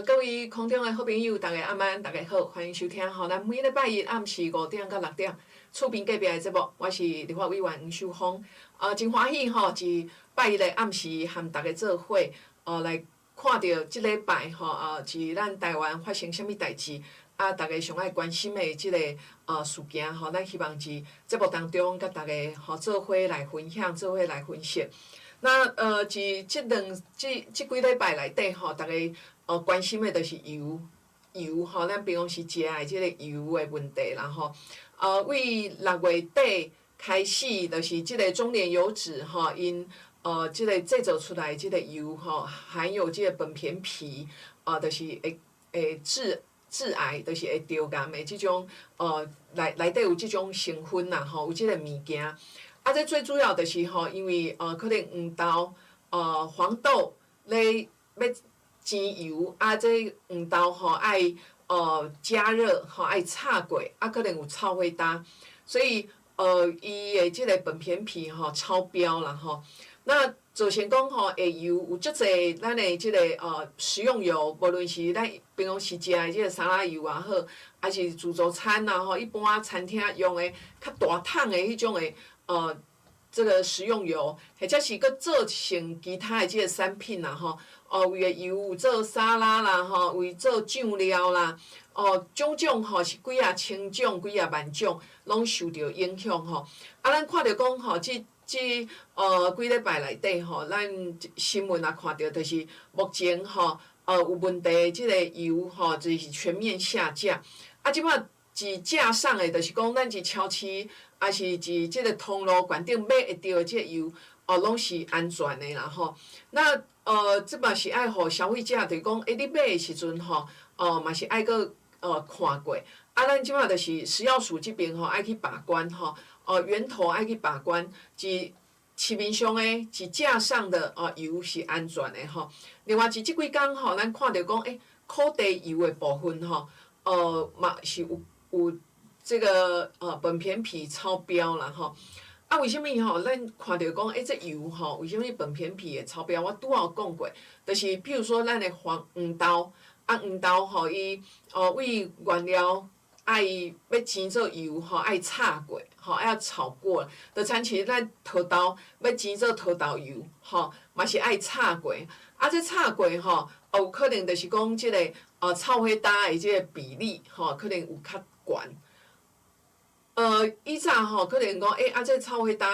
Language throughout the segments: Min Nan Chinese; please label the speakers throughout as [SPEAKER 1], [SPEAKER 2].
[SPEAKER 1] 各位空中的好朋友，大家暗安，大家好，歡迎收聽吼，咱每禮拜一暗時5點到6點，厝邊隔壁的節目，我是立法委員黃秀芳。真歡喜吼，佇拜一的暗時和大家做伙，來看著這禮拜吼，佇咱台灣發生啥物代誌，啊，大家上愛關心的這個事件吼，咱希望佇節目當中佮大家吼做伙來分享，做伙來分析。那佇這兩這這幾禮拜內底吼，大家關心的就是油油吼，咱平常時食的這個油的問題啦吼。為6月底開始，就是這個中蓮油脂吼，𪜶這個製造出來這個油吼，含有這個苯偏鈹，就是會致癌，就是會致癌的這種內底有這種成分啦吼，有這個物件。啊，這最主要就是吼，因為可能黃豆黃豆咧欲煎油，啊，這黃豆吼愛加熱吼愛炒過，啊，可能有臭火焦，所以伊的這個苯偏鈹吼超標啦吼。那造成講吼，下油有足濟咱的這個食用油，無論是咱平常時食的這個沙拉油也好，抑是自助餐啊吼，一般餐廳用的較大桶的彼種的這個食用油，或者是閣做成其他的這個產品啦吼，為的油有做沙拉啦吼，為做醬料啦，種種吼是幾仔千種、幾仔萬種，攏受著影響吼。啊，咱看著講吼，這幾禮拜內底吼，咱新聞也看著，就是目前吼，有問題的這個油吼，就是全面下架。啊，這擺佇架上的，就是講咱佇超市，抑是佇這個通路懸頂買會著的這個油，攏是安全的啦吼。那這嘛是愛予消費者，就是講，欸，你買的時陣吼，嘛是愛閣看過。啊，咱這擺就是食藥署這邊吼，愛去把關吼，源頭愛去把關，佇市面上的、佇架上的油是安全的吼。另外，佇這幾工吼，咱看著講，欸，苦茶油的部分吼，嘛是有這個苯偏鈹超標啦吼。啊，為啥物吼？咱看著講，欸，這油吼，為啥物苯偏鈹會超標？我拄仔有講過，就是譬如說，咱的黃黃豆，啊，黃豆吼，伊為原料愛欲煎做油吼，愛炒過，吼，愛炒過。就親像咱桃豆欲煎做桃豆油，吼，嘛是愛炒過。啊，這炒過吼，有可能就是講這個臭火焦的這個比例吼，可能有較懸。以早吼，可能講，欸，啊，這臭火焦，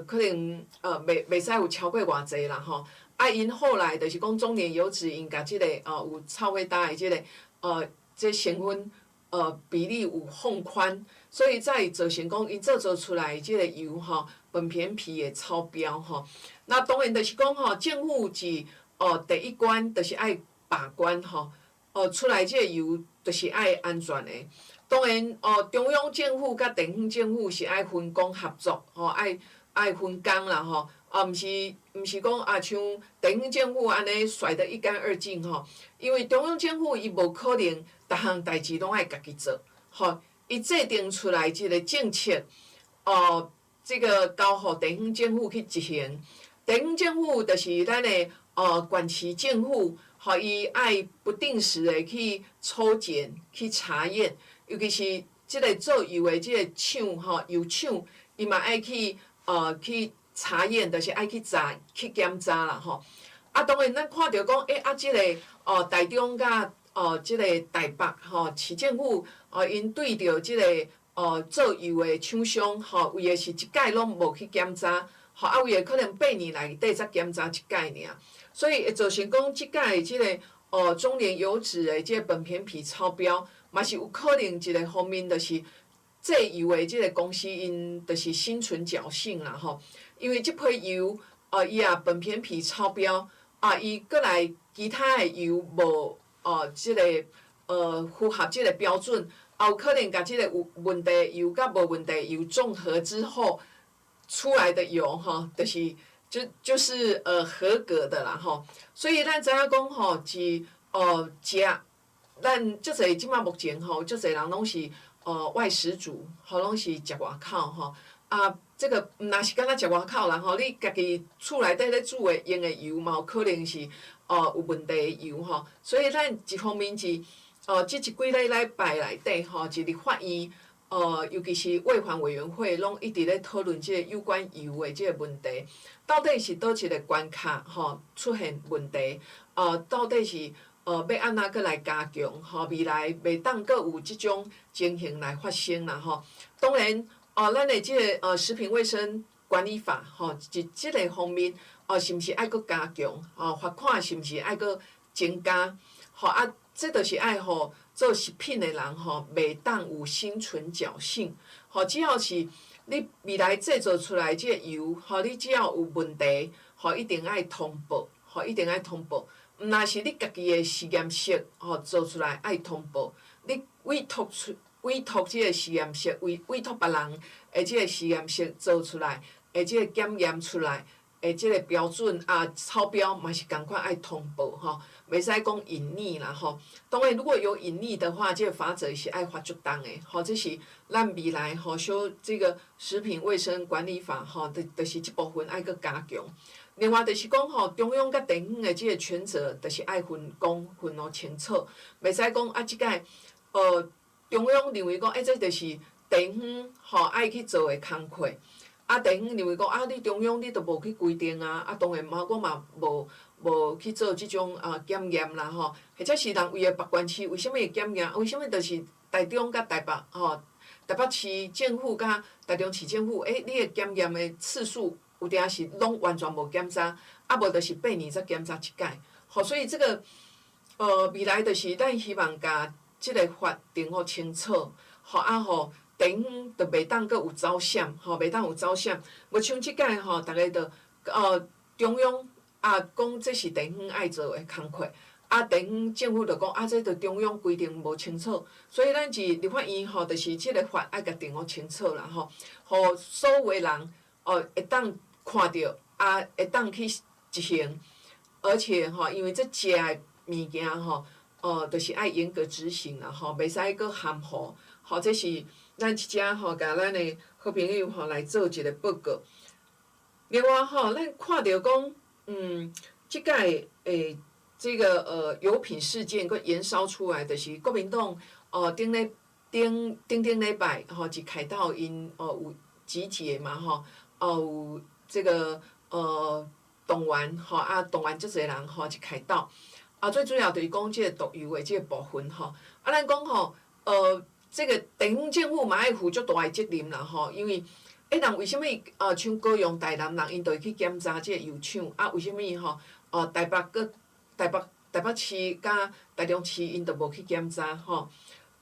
[SPEAKER 1] 可能袂使有超過偌濟啦吼。啊，𪜶後來就是講中蓮油脂𪜶共這個有臭火焦的這個這成分比例有放寬，所以才會造成講𪜶製造出來這個油吼，苯偏鈹會超標吼。那當然就是講吼，政府是第一關，就是愛把關吼，出來這個油就是愛安全的。當然，中央政府佮地方政府是愛分工合作，吼，愛分工啦，吼，啊，毋是講啊，像地方政府按呢甩得一乾二淨吼，因為中央政府伊無可能逐項代誌攏愛家己做，吼，伊制定出來一個政策，這個交予地方政府去執行。地方政府就是咱的縣市政府，予伊愛不定時的去抽檢、去查驗。尤其是這個做油的這個廠吼，油廠，伊嘛愛去查驗，就是愛去查、去檢查啦吼。啊，當然咱看著講，欸，啊，這個台中佮這個台北吼市政府𪜶對著這個做油的廠商吼，有的是一擺攏無去檢查，吼，啊，有的可能8年內底才檢查一擺爾，所以會造成講這擺的這個中蓮油脂的這個苯偏鈹超標。嘛是有可能一個方面，就是製油的這個公司，𪜶就是心存僥倖啦吼。因為這批油，伊也苯偏鈹超標，啊，伊閣來其他的油無這個符合這個標準，也有可能共這個有問題油佮無問題油綜合之後出來的油吼，就是就是合格的啦吼。所以咱知影講吼，是食。咱足濟這擺目前吼，足濟人攏是外食族，吼攏是食外口吼。啊，這個毋若是干焦食外口啦吼，你家己厝內底咧煮的用的油嘛有可能是哦，有問題的油吼，所以咱一方面是，哦，這一幾禮拜內底吼，是立法院，尤其是衛環委員會，攏一直咧討論這個有關油的這個問題，到底是佗一個關卡吼出現問題，到底是欲按怎閣來加強吼，未來袂當閣有這種情形來發生啦吼。當然，哦，咱的這個食品衛生管理法吼，佇這個方面，哦，是毋是愛閣加強？哦，罰款是毋是愛閣增加？吼啊，這就是愛予做食品的人吼，袂當有心存僥倖。吼，只要是你未來製造出來這個油，吼，你只要有問題，吼，一定愛通報，吼，一定愛通報。毋但是你家己的實驗室，吼，做出來愛通報，你委託這個實驗室，委託別人的這個實驗室做出來，的這個檢驗出來的這個標準啊超標，嘛是仝款愛通報吼，袂使講隱匿啦吼。當然，如果有隱匿的話，這個罰則是愛罰足重的吼。這是咱未來吼修這個食品衛生管理法吼，就是這部分愛閣加強。另外就是講吼，中央佮地方的這個權責，就是愛分工分予清楚，袂使講啊，這擺中央認為講，欸，這就是地方吼愛去做的工課。啊，地方認為講，啊，你中央你都無去規定啊，啊，當然嘛，我嘛無去做這種啊檢驗啦吼，或者是人為的別縣市為啥物會檢驗？為啥物就是台中佮台北吼，台北市政府佮台中市政府，欸，你的檢驗的次數有當時攏完全無檢查，啊無就是8年才檢查一擺，吼，所以這個未來就是咱希望共這個法定予清楚，吼啊予地方就袂當閣有走閃，吼，袂當有走閃。無像這擺吼，逐家就中央啊講這是地方愛做的工課，啊地方政府就講啊這就中央規定無清楚，所以咱佇立法院吼，就是這個法愛共定予清楚啦吼，予所有的人哦會當看著啊會當去執行，而且吼，因為這食的物件吼，就是愛嚴格執行啦吼，袂使閣含糊，吼，這是咱這遮吼，共咱的好朋友吼來做一個報告。另外吼，咱看著講，這擺這個油品事件閣延燒出來，就是國民黨哦頂咧頂頂頂禮拜吼，佇凱道𪜶哦有集結嘛吼，哦有這個動員吼啊動員足濟人吼佇凱道，啊最主要就是講這個毒油的這個部分吼，啊咱講吼這個地方政府嘛愛負足大的責任啦吼，因為欸人為啥物像高雄、台南人𪜶就會去檢查這個油廠啊？為啥物吼台北閣台北台北市佮台中市𪜶就無去檢查吼？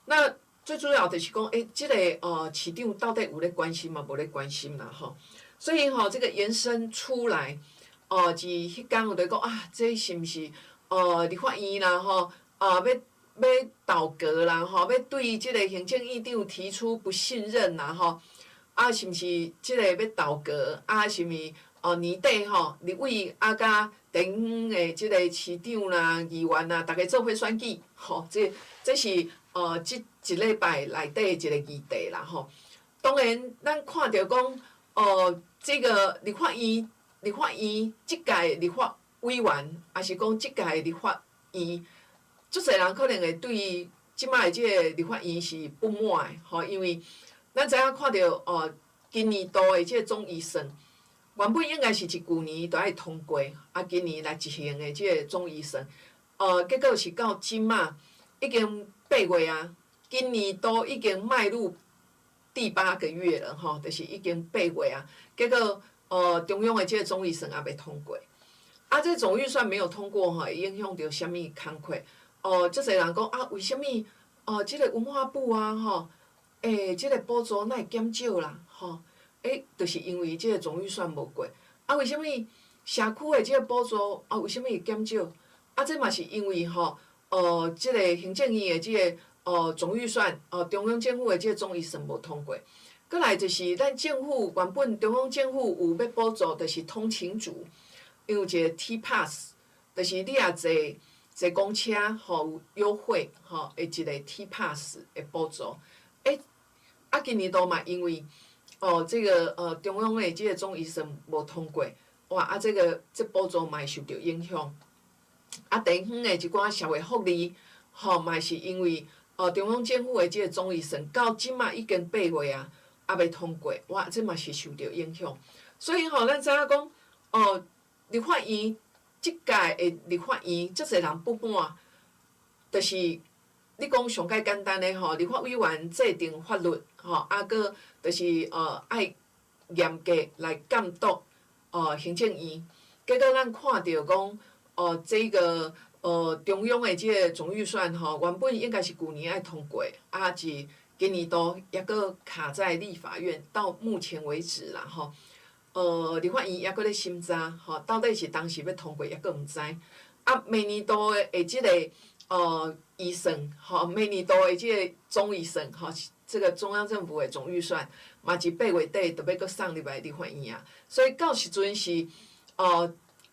[SPEAKER 1] 那最主要就是講，欸，這個市長到底有咧關心嘛？無咧關心啦吼。所以吼，這個延伸出來，哦，佇彼工有咧講啊，這是毋是立法院啦吼啊欲倒閣啦吼，欲對這個行政院長提出不信任啦吼？啊，是毋是這個欲倒閣？啊，是毋是年底吼，立委啊佮地方的這個市長啦、議員啊，逐家做伙選舉，吼，這是這一禮拜內底一個議題啦吼。當然，咱看著講，這個立法院這屆立法委員，抑是講這屆立法院，足濟人可能會對這擺的這個立法院是不滿的，吼，因為咱知影看著哦，今年度的這個總預算，原本應該是一舊年就愛通過，啊，今年來執行的這個總預算，結果是到這馬已經8月啊，今年度已經邁入第八個月了，吼，就是已經八月啊，結果中央的這個總預算猶未通過，啊，這個總預算沒有通過吼，會影響著啥物工課？哦，足濟人講啊，為啥物哦，這個文化部啊，吼，欸，這個補助哪會減少啦？吼，欸，就是因為這個總預算無過。啊，為啥物社區的這個補助啊，為啥物會減少？啊，這嘛是因為吼，這個行政院的這個總預算，中央政府的這個總預算無通過。閣來就是咱政府原本中央政府有欲補助，就是通勤族，因為有一個 T Pass，就是你若坐坐公車吼有優惠吼，的一個 T Pass 的補助。欸，啊，今年度嘛因為哦，這個中央的這個總預算無通過，哇，啊，這個這補助嘛會受著影響。啊，地方的一寡社會福利，吼，嘛是因為中央政府的這個總預算到這馬已經8月啊，猶未通過，哇，這嘛是受著影響。所以吼，咱知影講，立法院這屆的立法院，足濟人不滿，就是你講上蓋簡單的吼，立法委員制定法律，吼，啊，閣就是愛嚴格來監督行政院，結果咱看著講，這個中央的這個總預算吼，原本應該是舊年愛通過，啊，是今年度猶閣卡在立法院，到目前為止啦吼，立法院猶閣咧審查，吼，到底是當時欲通過，猶閣毋知。啊，明年度的這個預算，吼，明年度的這個總預算，吼，這個中央政府的總預算，嘛是8月底就欲閣送入來立法院啊。所以到時陣是，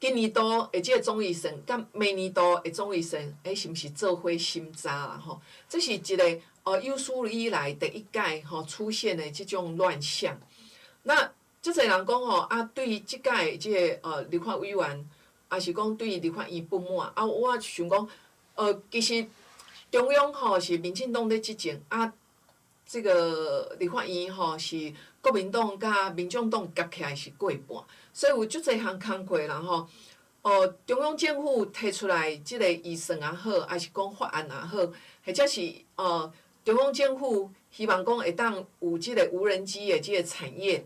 [SPEAKER 1] 今年度的這個總預算，佮明年度的總預算，是毋是做伙審查啦？吼，這是一個有史以來第一屆吼出現的這種亂象。那足濟人講吼，啊，對這屆這個立法委員，抑是講對立法院不滿。啊，我想講，其實中央吼是民進黨咧執政，啊，這個立法院吼是國民黨佮民眾黨夾起來是過半，所以有足濟項工課啦吼。中央政府提出來這個預算也好，抑是講法案也好，或者是中央政府希望講會當有這個無人機的這個產業，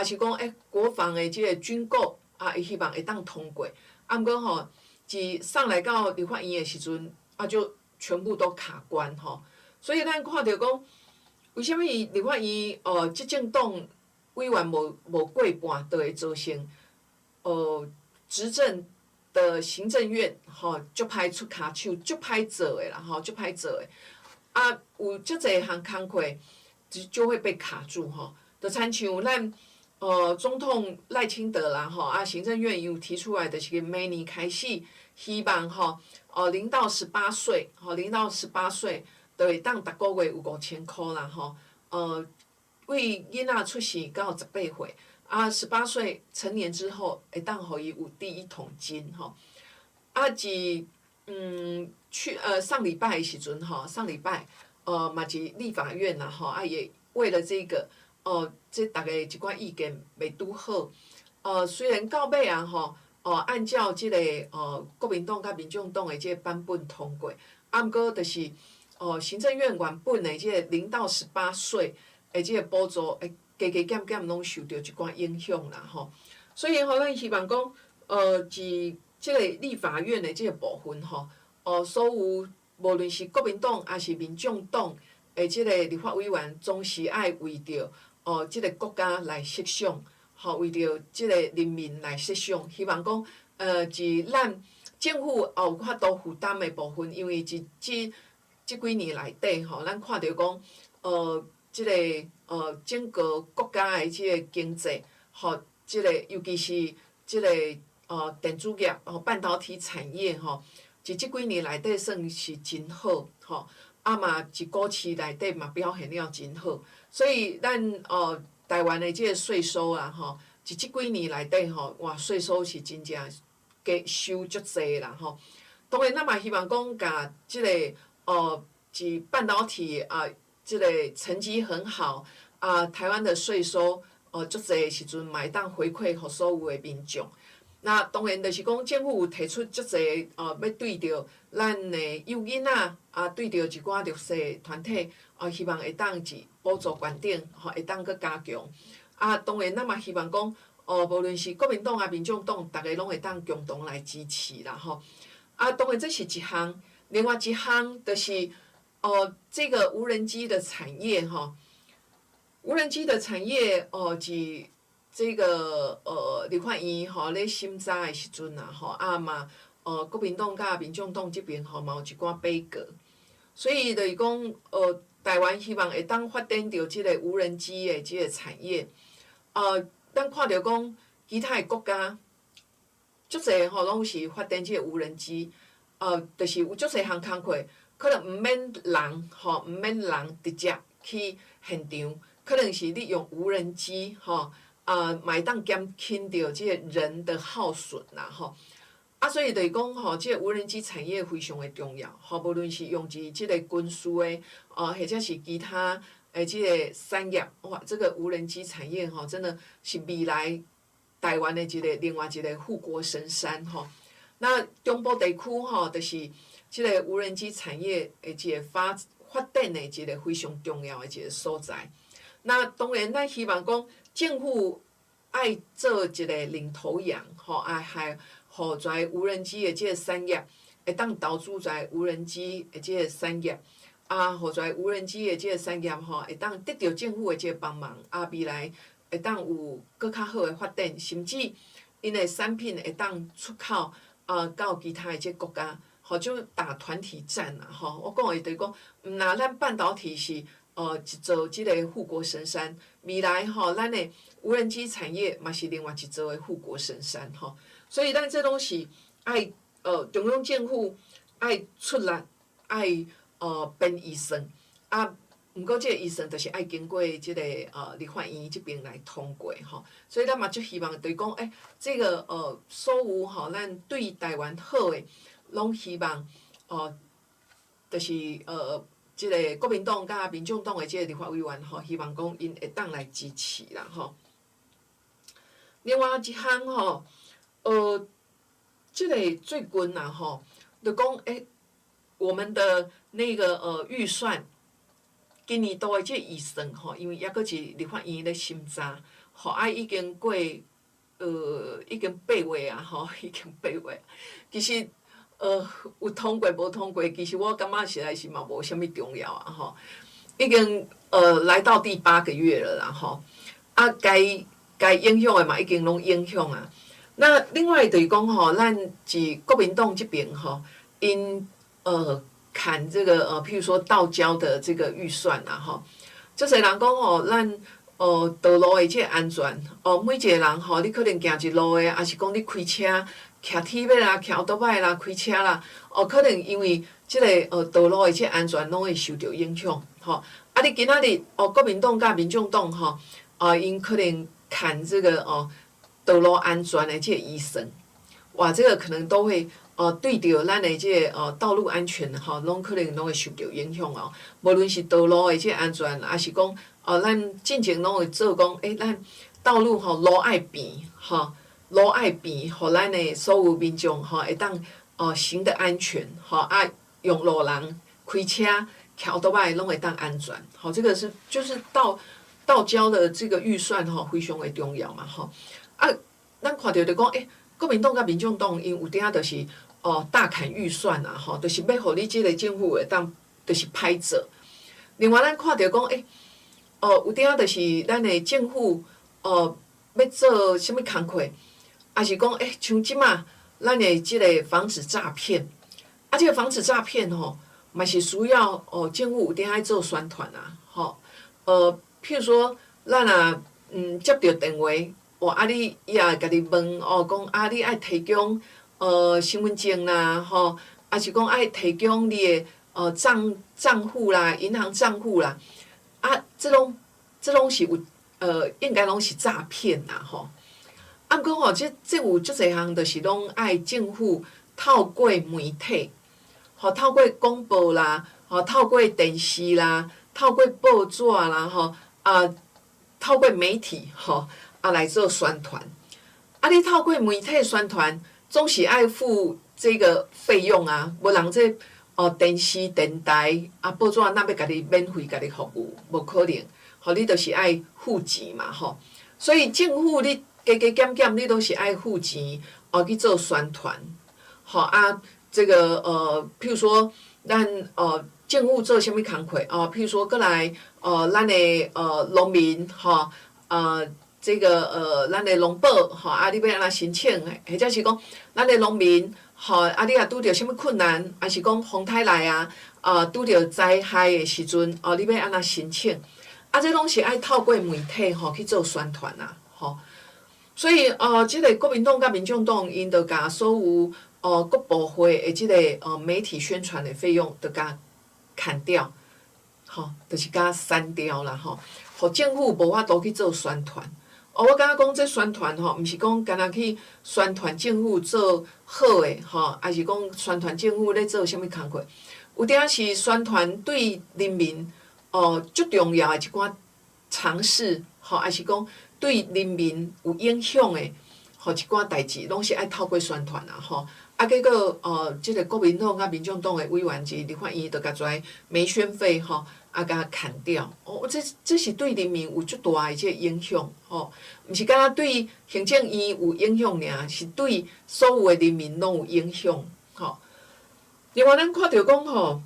[SPEAKER 1] 抑是講國防的這個軍購啊，伊希望會當通過。啊，毋過吼，自送來到立法院的時陣，啊，就全部都卡關吼。所以咱看著講，為啥物立法院執政黨委員無過半，就會造成執政的行政院吼足歹出跤手，足歹做的啦吼，足歹做的。啊，有足濟項工課就會被卡住吼。就親像咱總統賴清德啦吼，啊，行政院有提出來，就是明年開始希望吼，0到18歲，吼，零到十八歲就會當逐個月有5000箍啦吼。為囡仔出世到十八歲，啊，十八歲成年之後，會當予伊有第一桶金吼。啊，自去上禮拜的時陣吼，上禮拜嘛是立法院啦吼，啊也為了這個，這逐家一寡意見袂拄好，雖然到尾啊吼，按照這個國民黨佮民眾黨的這個版本通過，啊，毋過就是行政院原本的這個0到18歲的這個補助，會加加減減攏受著一寡影響啦吼。所以吼，咱希望講，佇這個立法院的這個部分吼，所有無論是國民黨抑是民眾黨的這個立法委員，總是愛為著這個國家來設想，吼，為著這個人民來設想，希望講，佇咱政府也有法度負擔的部分，因為佇這幾年內底吼，咱看著講，這個整個國家的這個經濟，吼，這個尤其是這個電子業、半導體產業吼，佇這幾年內底算是真好，吼，啊嘛，佇股市內底嘛表現了真好，所以咱台灣的這個稅收啊，吼，佇這幾年內底吼，哇，稅收是真正加收足濟啦，吼。當然，咱嘛希望講，共這個佇半導體啊，這個成績很好啊，台灣的稅收足濟的時陣，嘛會當回饋予所有的民眾。那當然就是講，政府有提出足濟欲對著咱的幼囡仔啊，對著一寡弱勢團體，啊，希望會當佇補助懸頂，吼，會當閣加強。啊，當然咱嘛希望講，無論是國民黨啊、民眾黨，逐家攏會當共同來支持啦，吼。啊，當然這是一項，另外一項就是這個無人機的產業，吼，無人機的產業，佇這個立法院吼咧審查的時陣啊，吼啊嘛，國民黨佮民眾黨這邊吼嘛有一寡杯葛，所以就是講，台灣希望會當發展著這個無人機的這個產業，咱看著講其他的國家，足濟吼攏是發展這個無人機，就是有足濟項工課，可能毋免人吼，毋免人直接去現場，可能是利用無人機吼，嘛會當減輕著這個人的耗損啦吼。啊，啊，所以就是講吼，這個無人機產業非常的重要，吼，無論是用佇這個軍事的，哦，或者是其他的這個產業，哇，這個無人機產業吼，真的是未來台灣的一個另外一個護國神山吼。那中部地區吼，就是這個無人機產業的一個發展的一個非常重要的一個所在。那當然，咱希望講政府愛做一個領頭羊，吼，啊，還予在無人機的這個產業會當投資在無人機的這個產業，啊，予在無人機的這個產業吼，會當得著政府的這個幫忙，啊，未來會當有閣較好的發展，甚至𪜶的產品會當出口啊到其他的這個國家，吼，就打團體戰啦，吼。我講的就是講，毋若咱半導體是一座這個護國神山，未來吼，咱的無人機產業嘛是另外一座的護國神山吼。所以咱這攏是愛中央政府愛出力，愛編預算，啊，毋過這個預算就是愛經過這個立法院這邊來通過吼。所以咱嘛足希望就是講，欸，這個所有吼，咱對台灣好的，攏希望哦，就是這個國民黨佮民眾黨的這個立法委員吼，希望講𪜶會當來支持啦吼。另外一項吼，這個最近啊吼，就講欸，我們的那個預算，今年度的這個預算吼，因為猶閣是立法院咧審查，吼啊已經過已經8月啊吼，已經八月，其實有通過無通過，其實我感覺實在是嘛無啥物重要啊吼，已經來到第八個月了啦吼，啊該該影響的嘛已經攏影響啊。那另外就是講吼，咱是國民黨這邊吼，𪜶砍這個譬如說道交的這個預算啊吼，足濟人講吼，咱道路的這個安全，哦，每一個人吼，你可能行一路的，抑是講你開車騎鐵馬啦、騎歐多擺啦、開車啦，哦，可能因為這個道路的這個安全攏會受著影響，吼。啊，你今仔日哦，國民黨佮民眾黨吼，啊，𪜶可能砍這個哦道路安全的這個預算，哇，這個可能都會對著咱的這個道路安全吼，攏可能攏會受著影響哦。無論是道路的這個安全，抑是講哦，咱進前攏會做講，欸，咱道路吼路愛平，吼路愛平，予咱的所有民眾吼會當行得安全，吼啊用路人開車、騎歐多擺攏會當安全。吼，這個是就是道交的這個預算吼，非常的重要嘛，吼。啊，咱看著就講，欸，國民黨佮民眾黨𪜶有當就是大砍預算啊，吼，就是欲予你這個政府會當就是歹做。另外，咱看著講，欸，哦，有當就是咱的政府欲做啥物工課，抑是講，欸，像這馬咱的這個防止詐騙，啊，這個防止詐騙吼，嘛是需要哦，政府有當愛做宣傳啊，吼，譬如說，咱若接著電話，哇，啊你伊也會共你問哦，講啊你愛提供身份證啦，吼，抑是講愛提供你的帳戶啦、銀行帳戶啦，啊，這攏是有應該攏是詐騙啦，吼。啊，毋過吼，這有足濟項，就是攏愛政府透過媒體，吼，透過廣播啦，吼，透過電視啦，透過報紙啦，吼，啊，透過媒體，吼，啊來做宣傳。啊，你透過媒體宣傳，總是愛付這個費用啊，無人這電視、電台啊，報紙哪欲共你免費共你服務？無可能，吼，你就是愛付錢嘛，吼。所以政府你加加減減，你攏是愛付錢哦去做宣傳，吼啊，這個譬如說咱政府做啥物工課哦，譬如說閣來咱的農民吼，這個咱的農保吼，啊，你欲按怎申請？或者是講咱的農民吼，啊，你若拄著啥物困難，抑是講風颱來啊，拄著災害的時陣，哦，你欲按怎申請？啊，這攏是愛透過媒體吼去做宣傳啊，吼。所以這個國民黨佮民眾黨，𪜶就共所有各部會的這個媒體宣傳的費用，就共砍掉，吼，就是共刪掉啦，吼，予政府無法度去做宣傳。哦，我感覺講這宣傳吼，毋是講干焦去宣傳政府做好的吼，抑是講宣傳政府咧做啥物工課？有當時宣傳對人民哦足重要的一寡常識，吼，抑是講對人民有影響的，吼一寡代誌，攏是愛透過宣傳啊，吼。啊，結果哦，這個國民黨佮民眾黨的委員佇立法院就共跩媒宣費吼，啊，共砍掉。哦，這是對人民有足大的這個影響，吼，毋是干焦對行政院有影響爾，是對所有的人民攏有影響，吼。另外，咱看著講吼，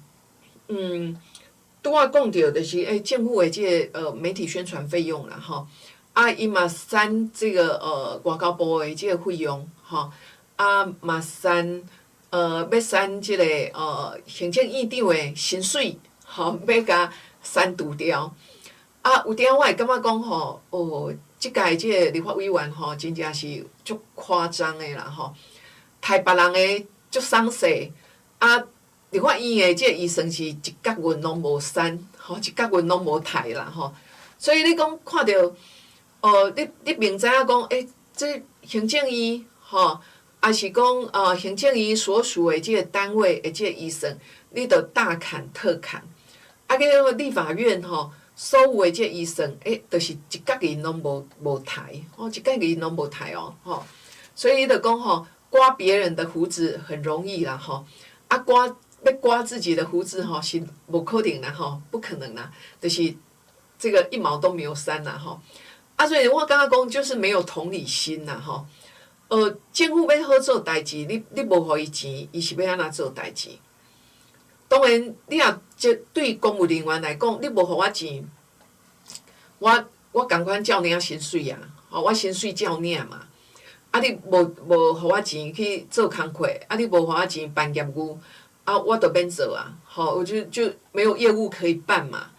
[SPEAKER 1] 拄仔講著就是政府的這個媒體宣傳費用啦，吼，啊，伊嘛刪這個外交部的這個費用，吼。啊，嘛刪，欲刪這個行政院長的薪水，吼，欲共刪除掉。啊，有當我會感覺講吼，哦，這屆這個立法委員吼，真正是足誇張的啦吼，刣別人的足鬆勢，啊，立法院的這個預算是一角銀攏無刪，吼，一角銀攏無刣啦吼。所以你講看著，哦，你明知影講，欸，這行政院吼，抑是講，行政院所屬的這個單位的這個預算，你著大砍特砍。啊，結果立法院吼，所有的這個預算，欸，就是一角銀攏無刣，哦，一角銀攏無刣哦，吼。所以伊就講吼，刮別人的鬍子很容易啦，吼，啊，欲刮自己的鬍子吼，是無可能啦，吼，不可能啦，就是這個一毛都沒有刪啦，吼。啊，所以我感覺講就是沒有同理心啦，吼。政府欲好做代誌，你無予伊錢，伊是欲按怎做代誌？當然，你若這對公務人員來講，你無予我錢，我仝款照領薪水啊，吼，我薪水照領嘛。啊，你無予我錢去做工課，啊，你無予我錢辦業務，啊，我就免做啊，吼，我就沒有業務可以辦嘛。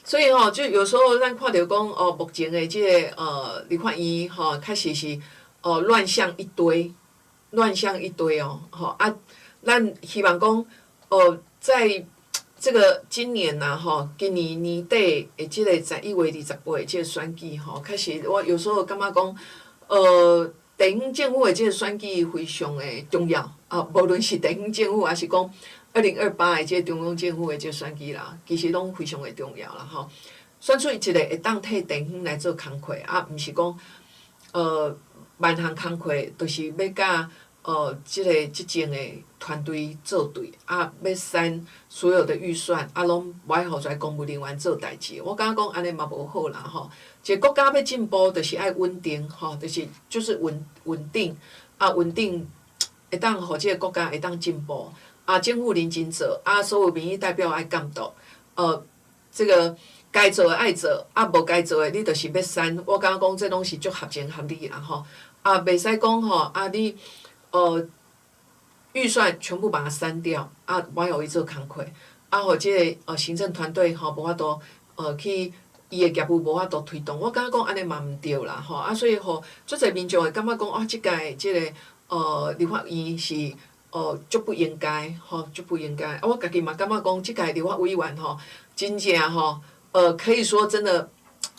[SPEAKER 1] 所以吼，就有時候咱看著講哦，目前的這個立法院吼，確實是哦亂象一堆，亂象一堆哦，吼啊，咱希望講哦，在這個今年吶，吼，今年年底的這個11月28這個選舉吼，確實我有時候感覺講，地方政府的這個選舉非常的重要啊，無論是地方政府，抑是講2028的這個中央政府的這個選舉啦，其實攏非常的重要啦，吼。選出一個會當替地方來做工課，啊，毋是講，萬項工課都是欲佮這個執政的團隊做對，啊，欲刪所有的預算，啊，攏無愛予遮公務人員做代誌。我感覺講按呢嘛無好啦，吼。一個國家欲進步，就是愛穩定，吼，就是穩定，啊，穩定會當予這個國家會當進步。啊，政府認真做，啊，所有民意代表愛監督，這個該做的愛做，啊，無該做的你就是欲刪。我感覺講這攏是足合情合理啦，吼。啊，袂使講吼，啊你，預算全部把它刪掉，啊，無愛予伊做工課，啊，予這個行政團隊吼無法度去伊的業務無法度推動。我感覺講按呢嘛毋對啦，吼，啊，所以予足濟民眾會感覺講，啊，這屆這個立法院是足不應該，吼，足不應該。啊，我家己嘛感覺講，這屆立法委員吼，真正吼，可以說真的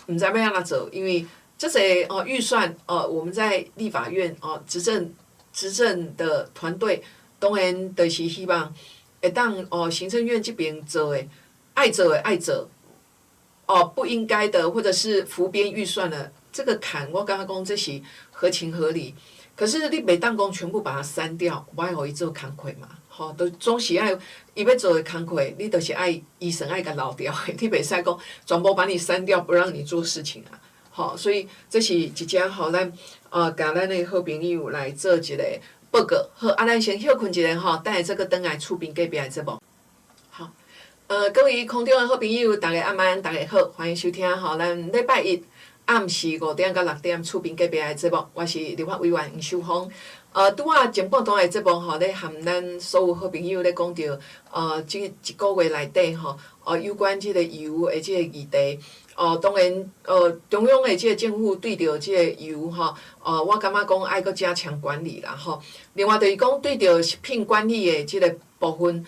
[SPEAKER 1] 毋知欲按怎做，因為這濟哦預算，我們在立法院哦執政的團隊，當然就是希望會當哦行政院這邊做的，愛做的愛做，哦不應該的或者是浮編預算的，這個砍我感覺講這是合情合理。可是你袂當講全部把它刪掉，無愛予伊做工課嘛，吼，都總是愛伊欲做的工課，你就是愛預算愛共留著，你袂使講全部把你刪掉，不讓你做事情啊，吼，所以這是一隻吼，咱共咱的好朋友來做一個報告。好，啊，咱先歇睏一下吼，等下再閣轉來厝邊隔壁的節目。好，各位空中的好朋友，大家暗安，大家好，歡迎收聽吼，咱禮拜一暗時5點到6點厝邊隔壁的節目，我是立法委員黃秀芳。拄仔前半段的節目吼，咧含咱所有好朋友咧講著，這一個月內底吼，有關這個油的這個議題，哦，當然，中央的這個政府對著這個油吼，我感覺講愛閣加強管理啦吼。另外就是講對著食品管理的這個部分，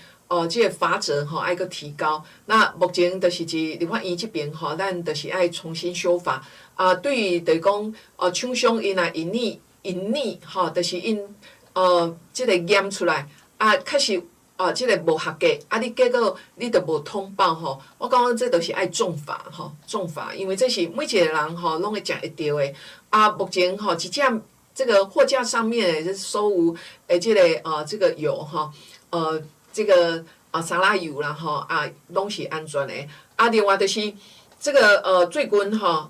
[SPEAKER 1] 這个罰則吼愛閣提高。那目前就是佇立法院這邊吼，咱就是愛重新修法。啊，對於就是講，廠商𪜶若隱匿隱匿吼，就是𪜶這个驗出來，啊，確實啊，這个無合格，啊，你結果你就無通報吼，我感覺這就是愛重罰吼，重罰，因為這是每一个人吼攏會食會著的。啊，目前吼一隻這個貨架上面的所有的這个這個油吼，這個啊沙拉油啦吼，啊，攏是安全的。啊，另外就是這個最近吼，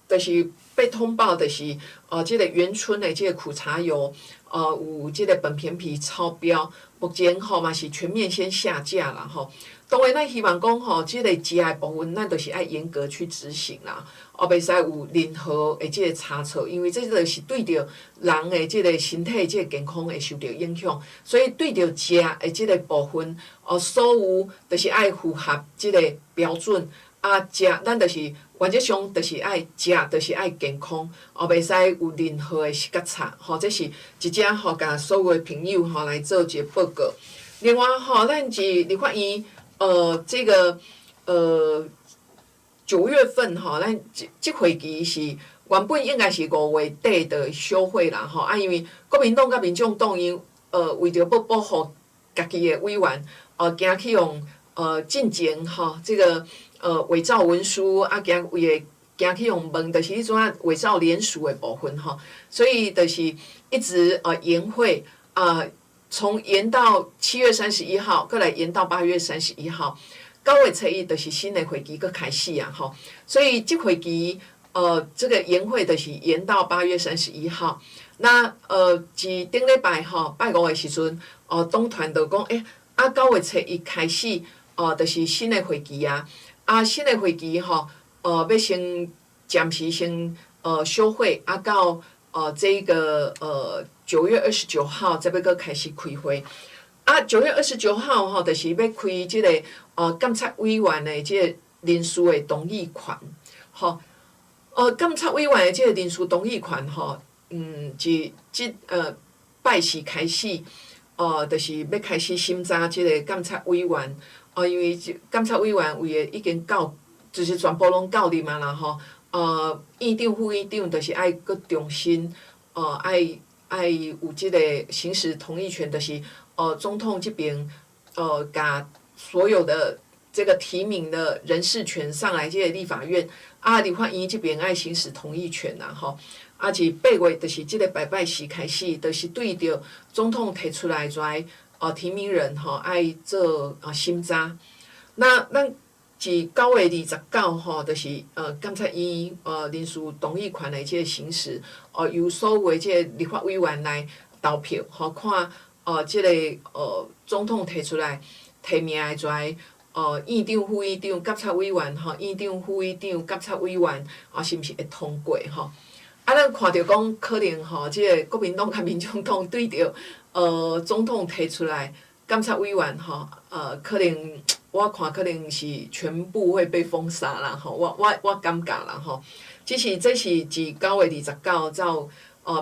[SPEAKER 1] 就是被通報就是這個員春的這個苦茶油，有這個苯骈芘超標，目前吼嘛是全面先下架啦吼。當然，咱希望講吼，這個食的部分，咱就是愛嚴格去執行啦，哦，袂使有任何的這個差錯，因為這就是對著人的這個身體這個健康會受著影響，所以對著食的這個部分，哦，所有就是愛符合這個標準。啊，食咱就是原則上就是愛食，就是愛健康，哦，袂使有任何的失誤，吼，這是一隻吼，共所有的朋友吼來做一個報告。另外吼，咱佇立法院，這個9月份吼，咱這這會期是原本應該是5月底就休會啦，吼，啊，因為國民黨佮民眾黨𪜶為著欲保護家己的委員，驚去予進前吼，這個偽造文書啊，驚為會驚去予問，就是彼陣仔偽造聯署的部分吼，所以就是一直延會啊，從延到7月31號，閣來延到8月31號。9月初一就是新的會期閣開始啊，吼，所以這會期這個延會就是延到八月三十一號。那佇頂禮拜吼，拜五的時陣，哦，黨團就講，欸，啊，九月初一開始，哦，就是新的會期啊，啊，新的會期吼，欲先暫時先休會，啊，到這個9月29號才欲閣開始開會。啊，九月二十九號吼，就是欲開這個監察委員的這個人事的同意權，吼，監察委員的這個人事同意權吼，自這拜四開始，就是欲開始審查這個監察委員，哦，因為監察委員位的已經到，就是全部攏到任啊啦吼，院長、副院長就是愛閣重新，愛有這個行使同意權，就是總統這邊，共所有的這個提名的人事權上來這個立法院，啊，立法院這邊愛行使同意權啦，吼，啊，自8月就是這個拜拜四開始，就是對著總統提出來跩提名人吼，愛做審查。那咱自9月29吼，就是監察院人事同意權的這個行使，由所有的這個立法委員來投票，吼，看這個總統提出來提名的跩院長、副院長、監察委員吼，院長、副院長、監察委員啊，是毋是會通過吼？啊，咱看著講可能吼，這個國民黨佮民眾黨對著總統提出來監察委員吼，可能我看可能是全部會被封殺啦吼，我感覺啦吼，只是這是自9月29走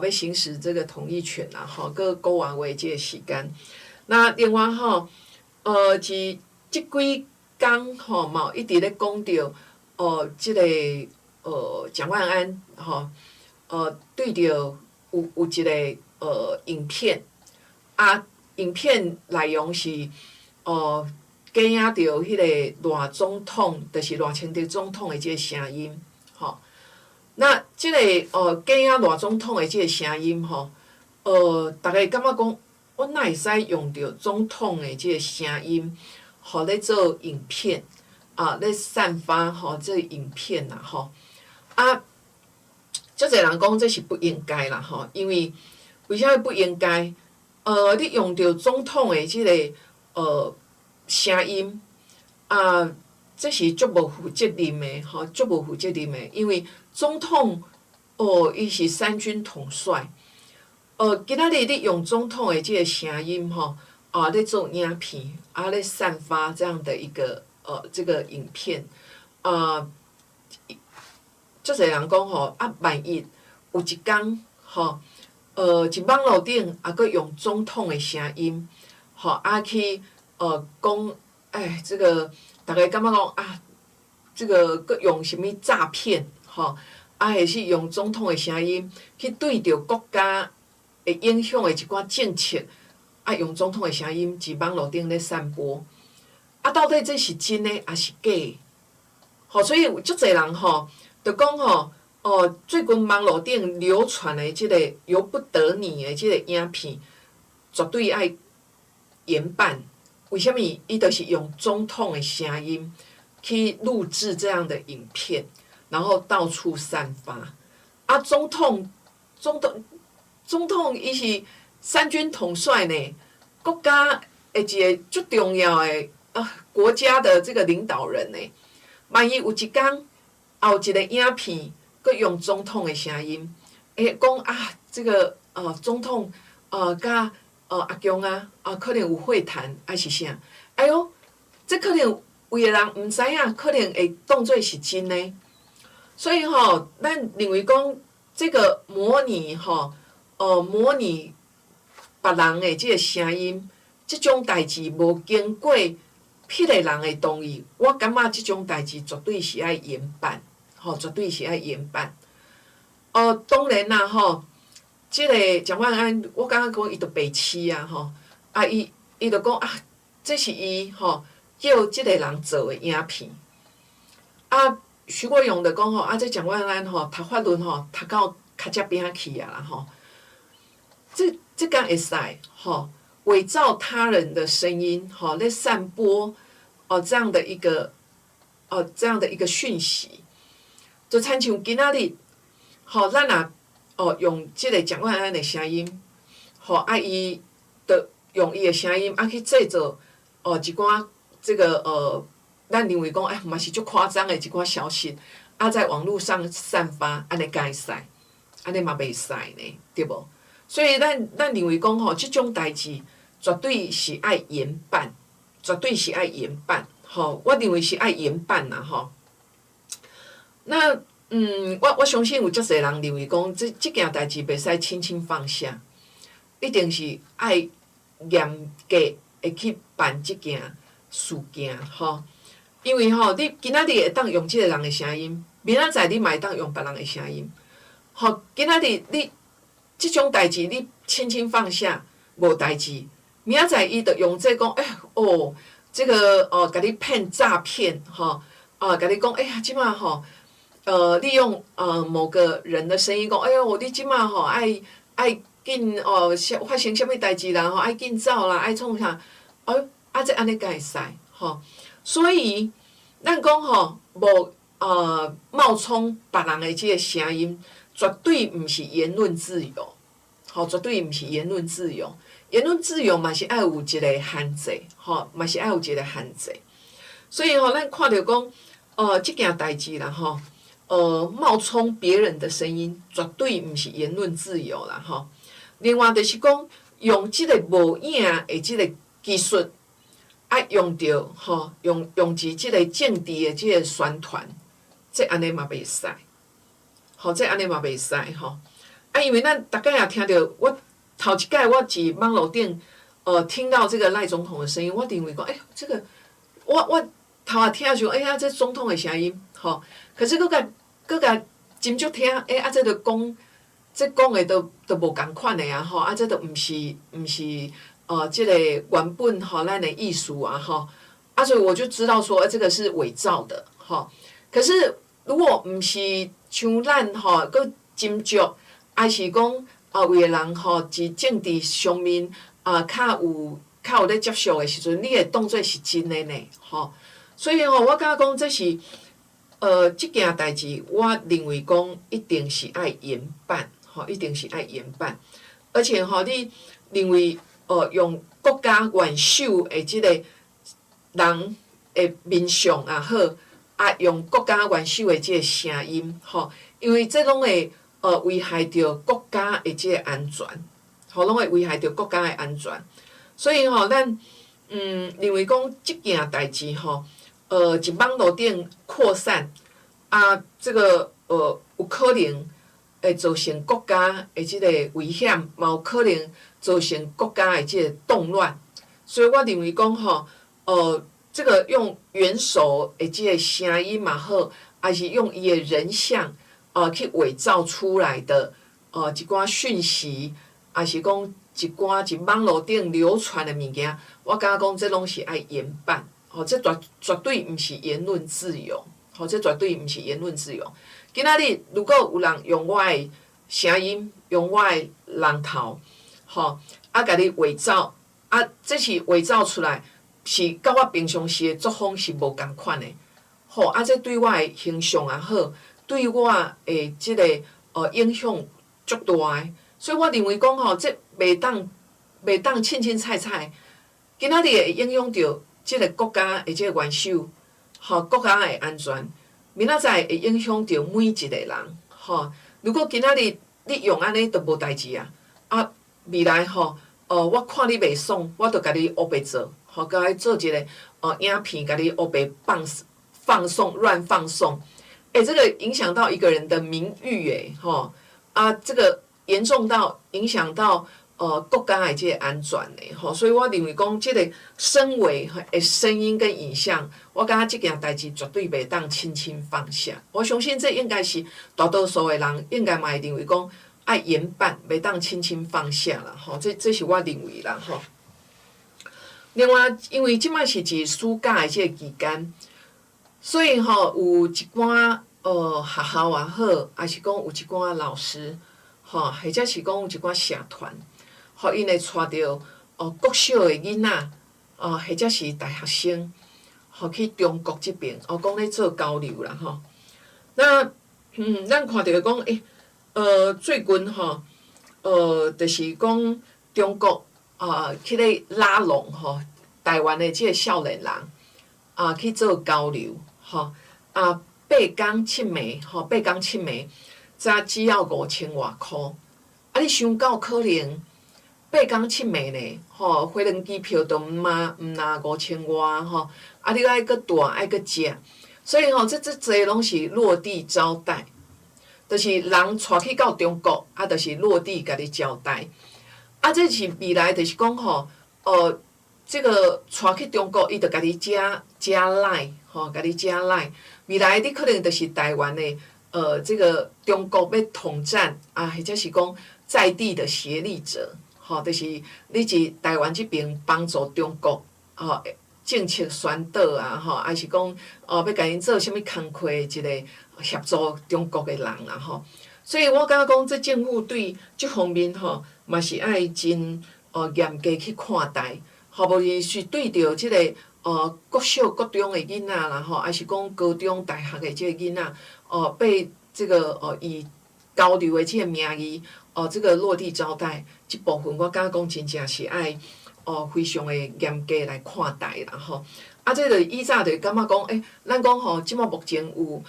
[SPEAKER 1] 欲行使這個同意權啦吼，閣幾外月這個時間。那另外吼，自這幾工吼，嘛一直咧講著，這個蔣萬安吼，對著有一個影片，啊，影片內容是假影著彼個賴總統，就是賴清德總統的這個聲音，吼。那這個假影賴總統的這個聲音吼，逐家感覺講，我哪會使用著總統的這個聲音，予咧做影片，啊，咧散發吼這個影片啦吼，啊，足濟人講這是不應該啦吼，因為為啥物不應該？你用著總統的這個聲音，啊，這是足無負責任的吼，足無負責任的，因為總統哦，伊是三軍統帥，今仔日你用總統的這個聲音吼，啊，咧做影片，啊，咧散發這樣的一個這個影片，啊，足濟人講吼，啊，萬一有一工吼，佇網路頂啊，閣用總統的聲音，吼，啊去講，哎，這個逐家感覺講啊，這個閣用啥物詐騙，吼，啊，還是用總統的聲音去對著國家會影響的一寡政策，啊，用總統的聲音佇網路頂咧散播，啊，到底這是真的抑是假的？吼，所以有足濟人吼，就講吼，哦，最近網路頂流傳的這個由不得你的這個影片，絕對愛嚴辦。為啥物？伊就是用總統的聲音去錄製這樣的影片，然後到處散發。啊，總統，總統，總統，伊是三軍統帥呢，國家的一個足重要的啊，國家的這個領導人呢。萬一有一工，也有一個影片，閣用總統的聲音，會講啊，這個總統佮阿共啊，啊可能有會談，抑是啥？哎喲，這可能有的人毋知影，可能會當做是真的。所以吼，咱認為講這個模擬吼，模擬別人的這個聲音，這種代誌無經過彼個人的同意，我感覺這種代誌絕對是愛嚴辦，吼，絕對是愛嚴辦。哦，當然啦，吼，這個蔣萬安，我感覺講伊就白痴啊，吼，啊，伊伊就講啊，這是伊吼叫這個人做的影片。啊，徐國勇就講吼，啊，這蔣萬安吼讀法律吼讀到跤跡餅去啊啦吼，這這敢會使吼？偽造他人的聲音，吼，咧散播哦這樣的一個哦這樣的一個訊息，就親像今仔日，吼，咱若哦用這個蔣萬安的聲音，吼，啊伊就用伊的聲音啊去製造哦一寡這個咱認為講哎嘛是足誇張的一寡消息，啊在網路上散發，按呢敢會使？按呢嘛袂使呢，對無？所以咱咱認為講吼，這種代誌絕對是愛嚴辦，絕對是愛嚴辦，吼！我認為是愛嚴辦啦，吼。那我我相信有足濟人認為講，這這件代誌袂使輕輕放下，一定是愛嚴格會去辦這件事件，吼。因為吼，你今仔日會當用這個人的聲音，明仔載你嘛會當用別人的聲音，吼。今仔日你這種代誌你輕輕放下，無代誌。明仔載伊就用這講，欸哦，這個哦，共你騙詐騙，吼，啊，共你講，哎呀，這馬吼，利用某個人的聲音講，哎喲，你這馬吼愛愛緊哦，發生啥物代誌啦，吼，愛緊走啦，愛創啥？哎，啊，這按呢敢會使？吼，所以咱講吼，無冒充別人的這個聲音，絕對毋是言論自由，吼，絕對毋是言論自由。言論自由嘛是愛有一個限制，吼，嘛是愛有一個限制。所以吼，咱看著講，這件代誌啦，吼，冒充別人的聲音，絕對毋是言論自由啦，吼。另外就是講，用這個無影的這個技術，啊，用著吼，用用佇這個政治的這個宣傳，這按呢嘛袂使，吼，這按呢嘛袂使吼。啊，因為咱逐擺也聽著我。頭一擺我佇網路頂，聽到這個賴總統的聲音，我認為講，欸，這個，我我頭仔聽就，欸呀，這總統的聲音，吼，可是閣共閣共斟酌聽，欸，啊，這就講，這講的都都無仝款的啊，吼，啊，這都毋是毋是，這個原本吼咱的意思啊，吼，啊，所以我就知道說，欸，這個是偽造的，吼，可是如果毋是像咱吼，閣斟酌，抑是講。啊，有的人吼，佇政治上面啊，較有較有咧接觸的時陣，你會當做是真的呢，吼。所以吼，我感覺講這是，這件代誌，我認為講一定是愛嚴辦，吼，一定是愛嚴辦。而且吼，你認為用國家元首的這個人的面相也好，啊，用國家元首的這個聲音，吼，因為這攏會危害著國家的這個安全，吼，攏會危害著國家的安全。所以吼，咱認為講這件代誌吼，佇網路頂擴散，啊，這個有可能會造成國家的這個危險，嘛有可能造成國家的這個動亂。所以我認為講吼，這個用元首的這個聲音嘛好，抑是用伊的人像，去偽造出來的，一寡訊息，抑是講一寡佇網路頂流傳的物件，我感覺講這攏是愛嚴辦，吼，這絕絕對毋是言論自由，吼，這絕對毋是言論自由。今仔日如果有人用我的聲音，用我的人頭，吼，啊，共你偽造，啊，這是偽造出來，是佮我平常時的作風是無仝款的，吼，啊，這對我的形象也好，對我的這個影響足大的，所以我認為講吼，這袂當袂當凊凊彩彩，今仔日會影響著這個國家的這個元首，吼，國家的安全，明仔載會影響著每一個人，吼。如果今仔日你用按呢，就無代誌啊！啊，未來吼，我看你袂爽，我就共你烏白做，吼，共你做一個影片，共你烏白放放送、亂放送，欸，這個影響到一個人的名譽，欸，吼，啊，這個嚴重到影響到國家的這個安全的，吼，所以我認為講這個聲偽的聲音跟影像，我感覺這件代誌絕對袂當輕輕放下。我相信這應該是大多數的人應該嘛會認為講愛嚴辦，袂當輕輕放下啦，吼，這這是我認為啦，吼。另外，因為這擺是佇暑假的這個期間，所以吼有一寡學校也好，抑是講有一寡老師，吼，或者是講有一寡社團，予𪜶會帶著國小的囡仔，或者是大學生，予去中國這邊，哦，講咧做交流啦，吼。那咱看著講，欸，最近吼，就是講中國啊，去咧拉攏吼台灣的這個少年人，啊，去做交流，吼，啊，八工七暝，吼，八工七暝，才只要五千外箍，啊，你想敢有可能？八工七暝呢，吼，飛輪機票都毋嘛毋若五千外吼，啊，你愛閣住愛閣食，所以吼，這這濟攏是落地招待，就是人帶去到中國，啊，就是落地共你招待，啊，這是未來就是講吼，這個帶去中國，伊就共你加加 LINE，吼，共你加 LINE，未來你可能就是台灣的，這個中國欲統戰啊，或者是講在地的協力者。吼，就是你佇台灣這邊幫助中國，吼，政策宣導啊，吼，抑是講哦，欲共𪜶做啥物工課一個協助中國的人啦，吼。所以我感覺講，這政府對這方面吼，嘛是愛真嚴格去看待，吼，無論是對著這個國小、國中的囡仔啦，吼，抑是講高中、大學的這個囡仔，哦，被這個以交流的這個名義，哦，這個落地招待，這部分我感覺講真正是愛非常的嚴格來看待啦，吼。啊，這就以早就感覺講，欸，咱講吼，這馬目前有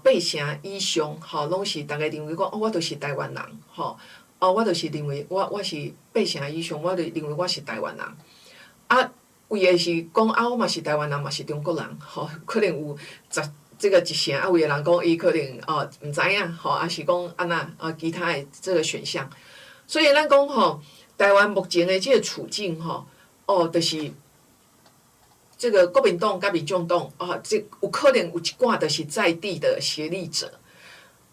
[SPEAKER 1] 八成以上，吼，攏是逐家認為講，哦，我就是台灣人，吼，哦，我就是認為我我是八成以上，我就認為我是台灣人。啊，有的是講啊，我嘛是台灣人，嘛是中國人，吼，可能有十這個一成，啊，有的人講伊可能哦毋知影，吼，抑是講按怎啊，其他的這個選項。所以咱講吼，台灣目前的這個處境吼，哦，就是這個國民黨佮民眾黨啊，這有可能有一寡就是在地的協力者。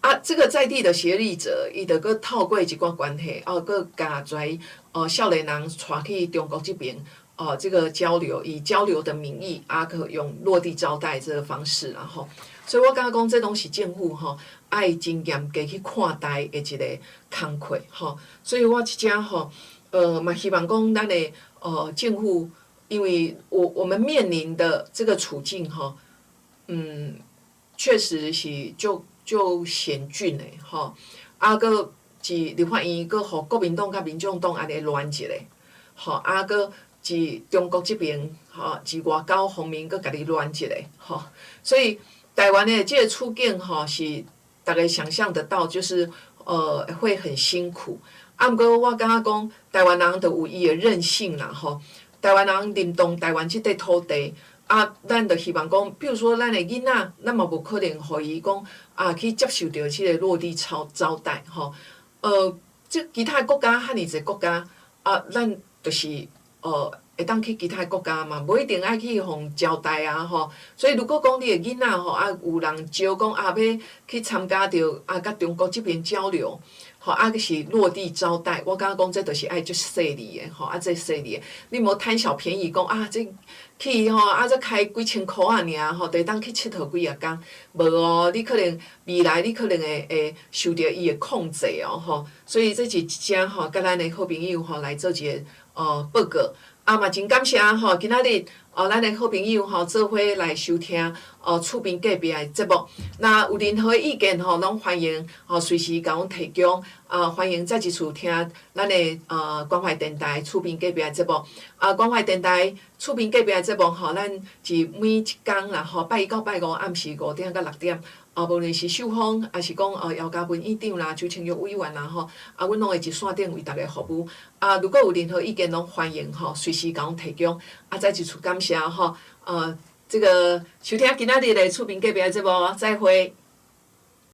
[SPEAKER 1] 啊，這個在地的協力者，伊就閣透過一寡關係，哦，閣共遮少年人帶去中國這邊，哦，這個交流，以交流的名義，啊，閣用落地招待這個方式，然後，所以我感覺講這攏是政府吼愛真嚴格去看待的一個工課吼。所以我這遮吼，嘛希望講咱的政府，因為我們面臨的這個處境吼，確實是足足險峻的吼。啊，閣佇立法院閣予國民黨佮民眾黨按呢亂一下，吼，啊，閣佇中國這邊吼，佇外交方面閣共你亂一下，吼，所以台灣的這個處境吼，是逐家想像得到，就是會很辛苦。啊，毋過我感覺講，台灣人就有伊的韌性啦，吼。台灣人認同台灣這塊土地，啊，咱就希望講，比如說咱的囡仔，咱嘛無可能予伊講啊去接受著這個落地招招待，吼。這其他國家遐爾濟國家，啊，咱就是會當去其他國家嘛，無一定愛去予人招待啊吼。所以如果講你的囡仔吼啊，有人招講啊，欲去參加著啊，佮中國這邊交流，吼啊，是落地招待，我感覺講這著是愛足細膩的吼，啊，這細膩的，你莫貪小便宜講啊，這去吼啊，這開幾千箍仔爾吼，就會當去𨑨迌幾仔工，無哦，你可能未來你可能會受著伊的控制哦吼。所以這是一隻吼，佮咱的好朋友吼來做一个報告。啊嘛真感謝吼，今仔日哦，咱的好朋友吼做伙來收聽哦厝邊隔壁的節目。若有任何意見吼，攏歡迎吼隨時共阮提供。啊，歡迎再一次聽咱的關懷電台厝邊隔壁的節目。啊，關懷電台厝邊隔壁的節目吼，咱是每一工啦吼，拜一到拜五暗時5點到6點。啊，無論是秀芳，抑是講哦姚嘉文院長啦、周清玉委員啦吼，啊，阮攏會佇線頂為大家服務。啊，如果有任何意見，攏歡迎吼，隨時共阮提供。啊，再一次感謝吼，這個收聽今仔日的厝邊隔壁的節目，再會。